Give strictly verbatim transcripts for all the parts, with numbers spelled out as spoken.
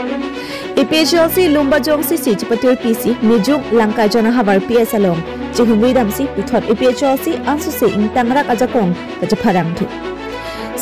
A P H L C Lumbajong C C chepatirpi si Mijung Langkaijan ahavar P S along chehumri damsi puthot A P H L C ansose ingtangrak ajakong kachepharangthu.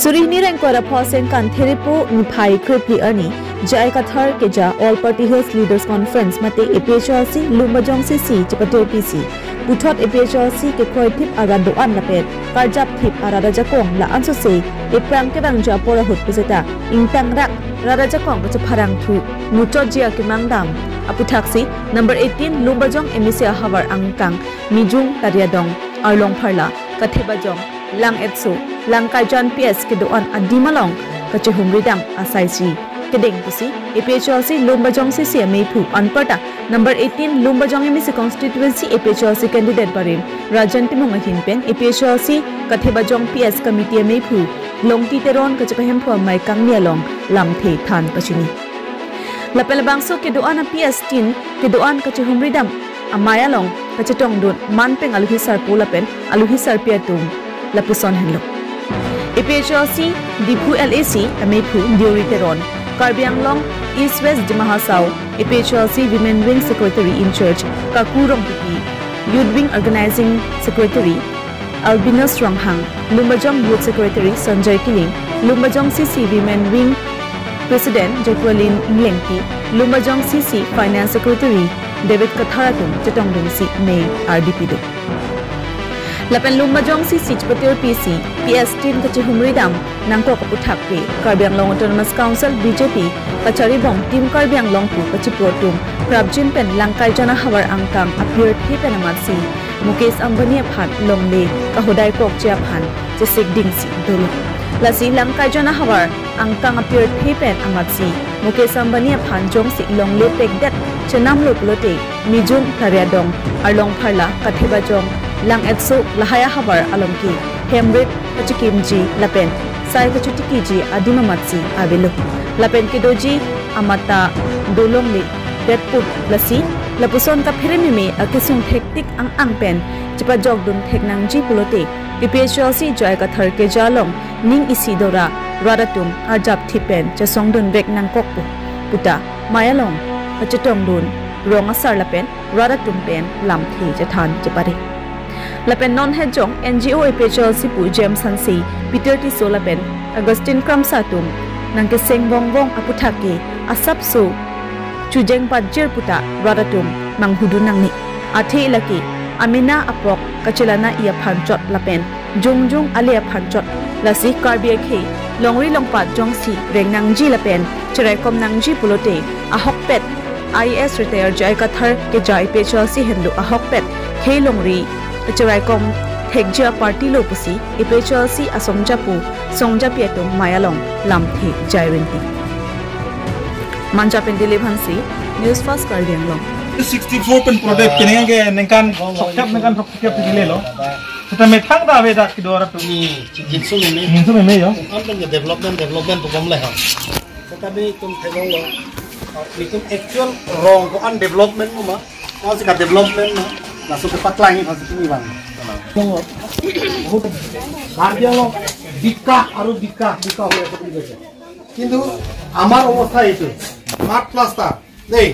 Suri hini ingkoi ra phongo aningkan thiriphu niphai krephli arni J I Kathar keja All Party Hills Leaders Conference mate A P H L C Lumbajong C C chepatirpi si puthot A P H L C kekroithip arat do-an lapen karjapthip arat ajakong la ansose ephrang kevangji apor ahut puseta ingtangrak rat ajakong kachepharangthu muchotji akemang dam aputhaksi number eighteen Lumbajong M A C ahavar angkang Mijung Tariadong, Arlong Pharla, Kathebajong, Lang Etso, Langkaijan P S kedo-an adim along kachehumri dam asaisi kedeng pusi A P H L C Lumbajong C C ameiphu anparta number eighteen Lumbajong M A C constituency A P H L C candidate barim Rajan Timung ahin pen A P H L C Kathebajong P S committee ameiphu Longti Teron kachepahemphu amei kangni along lamthe than pachini. Lapen labangso kedo-an a P S tin kedo-an kachehumri dam amei along kachetongdun manpeng aluhi sarpo lapen aluhi sarpi atum lapuson henlo. A P H L C Diphu L A C ameiphu Deori Teron, Karbi Anglong East West Dima Hasao A P H L C Women Wing Secretary in Charge Kaku Rongpipi, Youth Wing Organizing Secretary Albinus Ronghang, Lumbajong Youth Secretary Sanjay Killing, Lumbajong C C Women Wing President Jacqueline Inglengpi, Lumbajong C C Finance Secretary David Kathar atum chetongdunsi mei ardi pido. Lapen Lumbajong C C chepatirpi si P S tin kachehumri dam nangkok aputhak ke Karbi Anglong Autonomous Council B J P kacharibom Team Karbi Anglong pu kachipu atum prapjin pen Langkaijan ahavar angkang apirthe pen amatsi Mukesh Ambani aphan longle kahodai kokche aphan chesik dingsi dolo. Lasi Langkaijan ahavar angkang apirthe pen amatsi Mukesh Ambani aphan jongsi longle pekdet chenamlo pulote Mijung Tariadong, Arlong Pharla, Kathebajong, Lang Etso lahai ahavar along ke hemrit kachekimji lapen sai kachotikiji adim amatsi avelo. Lapen kedoji amat ta dolongle detput lasi lapuson kaphere meme akesung thektik ang-ang pen chepajokdun thek nangji pulote A P H L C J I Kathar keja along ning isi dora rat atum arjapthip pen chesongdun vek nangkokpo puta mei along kachetongdun rong asar lapen rat atum pen lamthe chethan chepare. Lapen non hejong N G O A P H L C pu James Hanse, Peter Tisso lapen Augustine Kramsa atum nangkeseng vongvong aputhak ke asapso chujeng patjir puta rat atum manghudun nangne. Athe lake amena apok kachelang-i aphan chot lapen jongjong ale aphan chot. Lasi Karbi akhei longri longpat jongsi reng nangji lapen cheraikom nangji pulote ahokpet I A S retired J I Kathar keja A P H L C henlo ahokpet khei longri cheraikom thekji aparty lo pusi A P H L C asongjapo songjapi atum mei along lamthe jairinti. Manja pen Dilip Hanse, News Fast Karbi Anglong. Sixty-four pen product kini ke ningkan throkkep ningkan throkkep ke lelo. Seta methang ta ave dak kedo rat atum. Ni, jinso meme. Jinso meme yo. Kan pen development, development pu bomle ha. Seta be itum theklonglo. Itum actual rong ko-an development ma. Ko-ansi ka development ma. Laso kepaklang-i phan si pini bang. Karbi Anglong বিকাশ আৰু বিকাশ, বিকাশ হৈ আছে বুলি কৈছে। কিন্তু আমাৰ অৱস্থা এইটো, মাট প্লাষ্টাৰ দেই,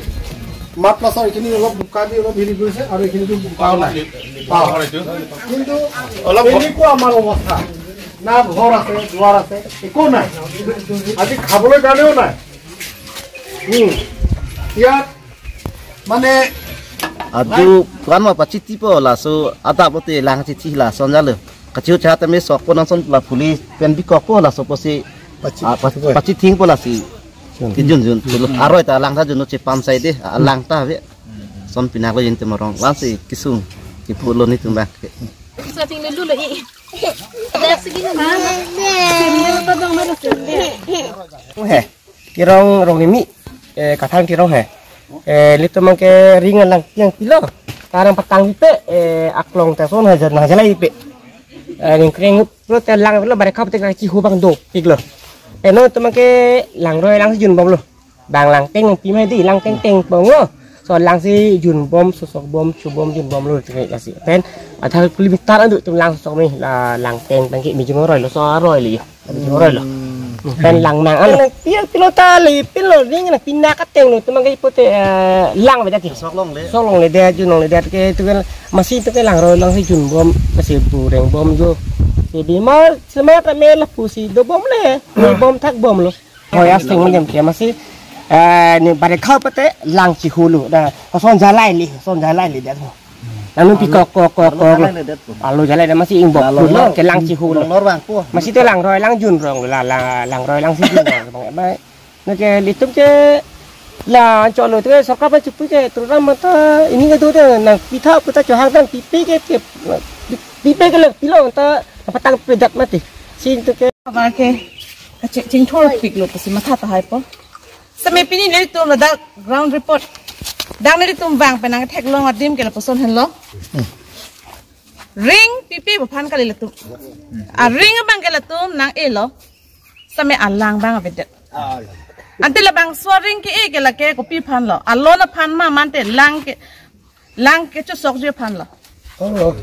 মাট প্লাষ্টাৰ, এইখিনি অলপ বোকা দি অলপ হেৰি কৰিছে আৰু এইখিনিতো বোকাও নাই। পাওঁ। কিন্তু অলপ এনেকুৱা আমাৰ অৱস্থা, না ঘৰ আছে, দুৱাৰ আছে, একো নাই। আজি খাবলৈ দানাও নাই। উম, ইয়াত মানে adu kuan ma pachitipo laso adap lote lang chithi la sonjalo. Kachiu cha tame sok ponang son la police pen bikokpo laso pusi, pachi-, ah, pachi-, pachitingpo lasi. Kijun jun. Aroi ta langtha junlo chepam sai de, ah, langtha ave. Son pinaklo jin temorong. Lasi kesung. Kipulo nitum bang. Sa ting lulu lo i. Dak sigi na. He. Kerong Rongnimi, eh, Kathar Kerong he. Eh, ilitum abangke ring alang tiang pilo. Karang patang pipe, eh, aklong ta son hajar nang jalai pipe. Eh, ning kreng pulo te lang pulo bare khap te kaki hubang dopik lo. Eh, non itum abangke langroi lang si junbomlo. Bang langteng pima di langteng teng bomlo. So lang si junbom, sosok bom, chubom junbomlo tingkai kasi. Pen ada kilometer andu itum lang sosok me la langteng tangki mijung aroi lo, so aroi li. Mijung aroi lo. Hmm. Pen lang nang ano. Pilo pilo ta le pilo ring na pina kateng lo tum ke ipote, eh, lang beda ti. Sok longle. Sok longle de, jun longle de ke tu ke masi tu ke langroi lang si junbom, masi bureng bom jo. Jadi mar semak kami lapusi dobom le. Dobom thakbom lo. Hoi asing jam ke masi, eh, ni bare khau pate lang chihu lo. Da, koson jalai li, koson jalai li de. Lalu pi kok kok kok kok. Alo jalai de masi ingbok. Alo, lo ke lang chihu lo. Lor bang po. Masi te langroi lang junrong la la langroi lang si junrong bang bai. Na ke litum ke la cholo te sorkar pa chupu ke turam mata ini ke tu te nang pitha puta chohang tang pipe ke ke pipe ke le pilo ta patang pedat mati. Sin tu ke. Apa ke? Kaching chingthur pik lo pasi matha tahai po. Same pini nelitum ladak ground report. Dang nelitum vang penang theklong adim ke lapuson henlo. Ring pipe buphan kali latum. A ring abang ke latum nang-e lo. Same alang bang avedet. Ante labangso ring ke-e ke lake kopi aphan lo. Alon aphan ma mante lang ke lang kechosokji aphan lo. Oh.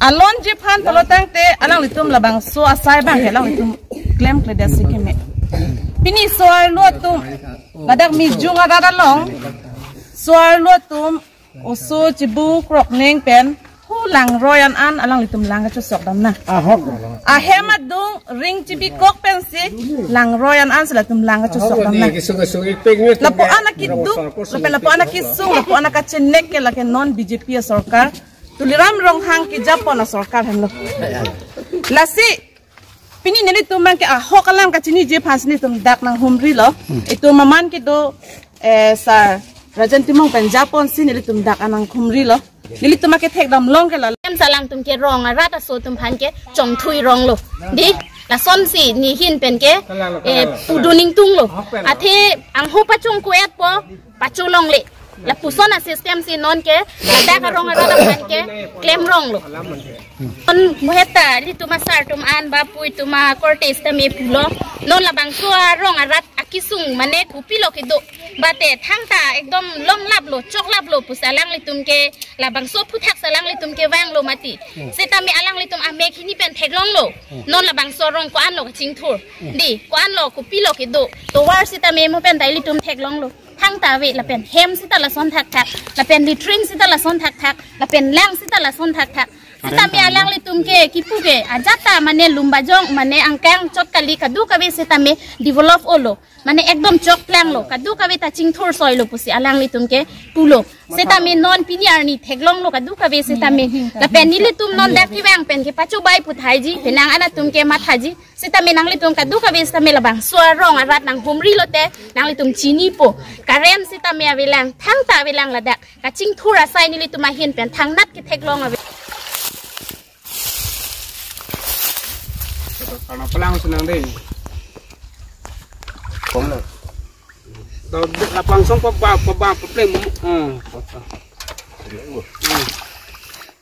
Alonji aphan pulo tangte alanglitum labangso asai bang ke alanglitum klemkledet si keme. Pini so-arlo atum ladak Mijung arat along so-arlo atum oso chibu krok neng pen hu langroi an an alanglitum lang kechosok dam na. Ahok. Ahem adung ring chibikok pensi langroi an an si latum lang kachosok dam na. Lapu-an akiduk, lapen lapu-an akisung, lapu-an akachenek ke lake non B J P asorkar. Tuliram Ronghang kejapon asorkar henlo. Lasi pini nelitum bang ke ahok alam kachiniji aphan si nelitum dak nanghumri lo. Itum aman kedo, eh, Sir Rajan Timung pen japon si nelitum dak nanghumri lo. Nelitum akethek dam long ke la. Em salang tum ke rong arat aso atum aphan ke chongthui rong lo. Di, lason si nihin pen ke, eh, pudun ingtung lo. Athe angho pachung kuet po, pachu longle. Lapuson asystem si non ke, ladak arong arat aphan ke, klem rong lo. Non moheta, litum asar atum an, bapu itum akorte sitame pulo. Non labangso arong arat akisung mane kopi lo kedo. Bate thangta ekdom longlap lo, choklap lo pusi alanglitum ke labangso aphuthak si alanglitum ke vang lo mati. Sitame alanglitum amek hini pen theklong lo. Non labangso arong ko-an lo kachingthur. Di, ko-an lo kopi lo kedo. Tovar sitame mo pen ta ilitum theklong lo. Thangta ave lapen hem sita lason thakthak. Lapen latrine sita lason thakthak. Lapen lang sita lason thakthak. Sitame alanglitum ke kipu ke ajat ta mane lumbajong mane angkang chot kali kadokave sitame develop olo. Mane ekdom chokplang lo, kadokave ta chingthur soi lo pusi alanglitum ke pulo. Sitame non pini arni theklong lo kadokave sitame. Lapen nelitum non dak kevang pen ke pachobai puthaiji, penang an atum ke mathaji. Sitame nanglitum kadokave sitame labangso arong arat nanghumri lote, nanglitum chinipo. Current sitame avelang, thangta avelang ladak. Kachingthur asai nelitum ahin pen thangnat ketheklong ave. Karena pelang senang deh. Kom na. Dau lapang song papa papa pepleng. Hmm.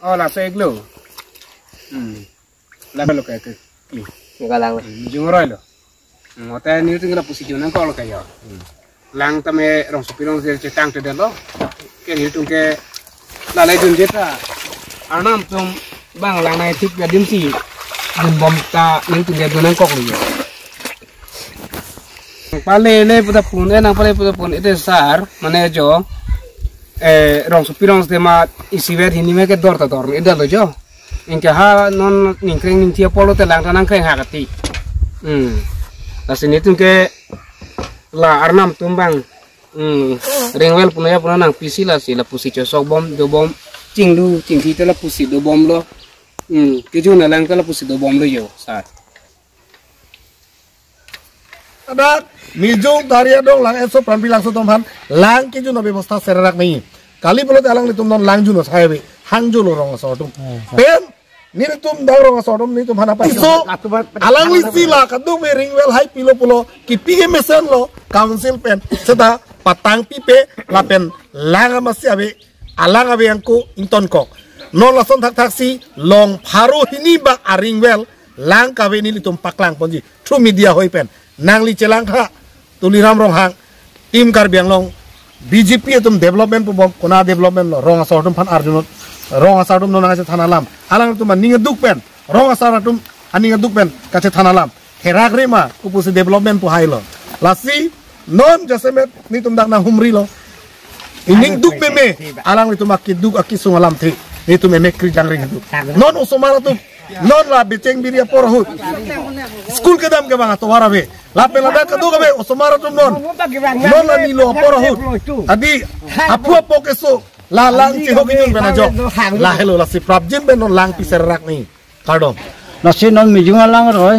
Oh, la seglo. Hmm. La lo kayak ke. Nikalang. Jung roi lo. Hmm, hotel ni tinggal pusi jung nangkok lo kayak. Lang tame rongsopi rongsi chetang te lo. Ke nelitum ke lalai dunde ta. Arnam atum bang lang nai thik adim si junbom ta nelitum ke dun nangkok lo. Pale le puta pun, eh, nang pale puta pun, ite sar, mane jo, eh, rongsopi rongsi ma isivet hini me ke dor ta dor, ida lo jo. Anke ha non ningkreng ningthi apor lote lang ta nangkreng ha kati. Hmm. Lasi nelitum ke la arnam atum bang. Hmm. Ring well puno ya puno nangpisi lasi lapusi chosokbom, dobom, chinglu, chingthi te lapusi dobom lo. Hmm. Kejun alang te lapusi dobom lo jo, sar. Ada Mijung Tari Adong lang eso Prampi Langso atum aphan lang kejun abebosta serak nangji. Kali pulote alanglitum non lang jun asai ave, hang jolo rong asor atum. Pen nelitum dau rong asor atum nelitum aphan apa? So alangli si la kadokave ring well hai pilo pulo kipi ke mesen lo council pen seta patang pipe lapen lang amasi ave, alang ave angko ingtonkok. Non lason thakthak si long pharo hini bak aring well lang kave nelitum paklang ponji through media hoi pen. Nangli chelang kha, Tuliram Ronghang, Team Karbi Anglong, B J P atum development pu bom, kona development lo, rong asor atum aphan arjunot, rong asor atum non nangchethan alam, alangtum aning aduk pen, rong asor atum aning aduk pen kachethan alam. Herak rima, upusi development pu hailo. Lasi, non jasemet netum dak nanghumrilo. Ining duk meme, alanglitum akeduk akesung alamthe. Netum meme kri jangring itu. Non osomar atum, non la becheng biri apor ahut. School kedam kevang atovar ave. Lapen ladak keduk ave, osomar atum non. Non la nilo apor ahut. Adi, aphu apo keso, la lang chehok inun pen ajok. Lahelo lasi prapjin pen non lang piser rak ni. Kardom. Lasi non mijung alang roi.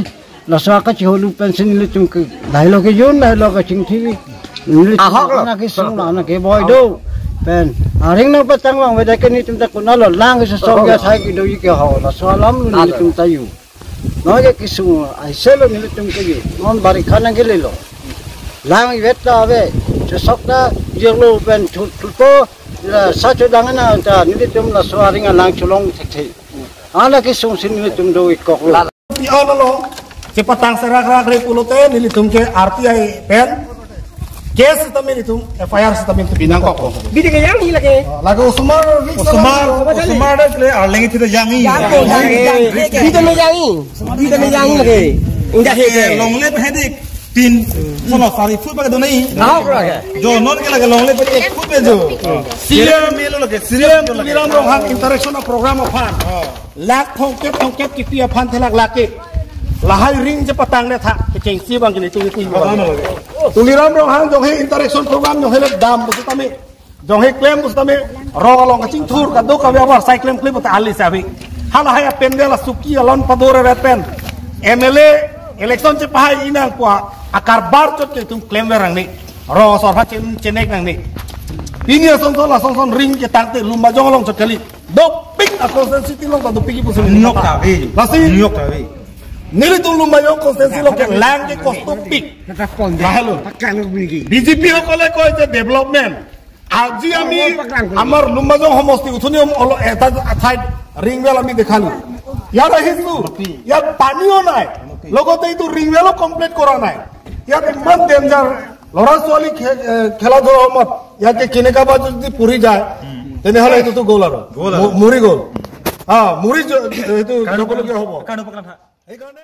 Laso akachiholu pensi nelitum ke lahelo kejun, lahelo kachingthi. Nelitum ahok lo. Anak kesung la anak keboi do. Pen. Aring nangpatang vangvedet ke netum ta konatlo lang kesosok ya sai kedo ke ho. Laso alam lo nelitum ta ju. Non ke kesung aiselo nelitum ke ju. Non barikha nangkelelo. Lang ivet ta ave. Chosok ta joklo pen chut chutpo. La sa chodang na ta nelitum laso aring alang cholong thekthe. Hala kesung si nelitum do-ik koklo. Pi olo lo, chepatang serak rak re pulote nelitum ke R T I pen case sitame nelitum F I R sitame nelitum binang kok. Bidi ke yang hi lagi. Lagi osomar, osomar, osomar dak le arleng itu yang hi. Yang ko yang hi. Bidi ke yang hi. Bidi ke yang hi lagi. Indah he ke. Longle pen hedik tin, sono sari foot bagi donai. Ahok lagi. Jo non ke lagi longle pen ek foot pen jo. Siriam melo lagi, siriam Tuliram Ronghang interaction program aphan. Lak thomkep thomkep kipi aphan thelak lake. Lahai ring chepatang le tha. Kechengsi bang kini tuli tuli. Tuliram Ronghang jonghe interaction program jonghe le dam pusitame. Jonghe klem pusitame. Rong along kachingthur kaduk kave abar sai klem klem pute ali sabi. Halahai apen de la suki alon padore vet pen. M L A election chepahai inang kua akar bar chot ke tum klem verang ni. Rong asor ha chen chenek nang ni. Pini asonson asonson ring ketangte Lumbajong along chot kali. Dopik a constituency along ta dopik ipusi. Nyok ta ave. Lasi. Nyok ta ave. Nelitum Lumbajong constituency along ke lang ke kosto pik. Nata pon de. Lahelo. Paklang lo bigi. B J P সকলে কয় যে ডেভেলপমেণ্ট। আজি আমি আমাৰ লুম্বাজং সমষ্টি উঠনি অম-, অল-, এটা ঠাইত ৰিং ৱেল আমি দেখালো। ইয়াত আহিছো, ইয়াত পানীও নাই, লগতে এইটো ৰিং ৱেলো কমপ্লিট কৰা নাই। ইয়াত ইমান ডেঞ্জাৰ, ল'ৰা ছোৱালী খে-, এ, খেলা ধূলাৰ সময়ত ইয়াতে কেনেকা বা যদি পৰি যায়, তেনেহ'লে এইটোতো গ'ল আৰু। গ'ল আৰু। ম-, মৰি গ'ল। অ, মৰি য-, এইটো যাবলগীয়া হ'ব। সেইকাৰণে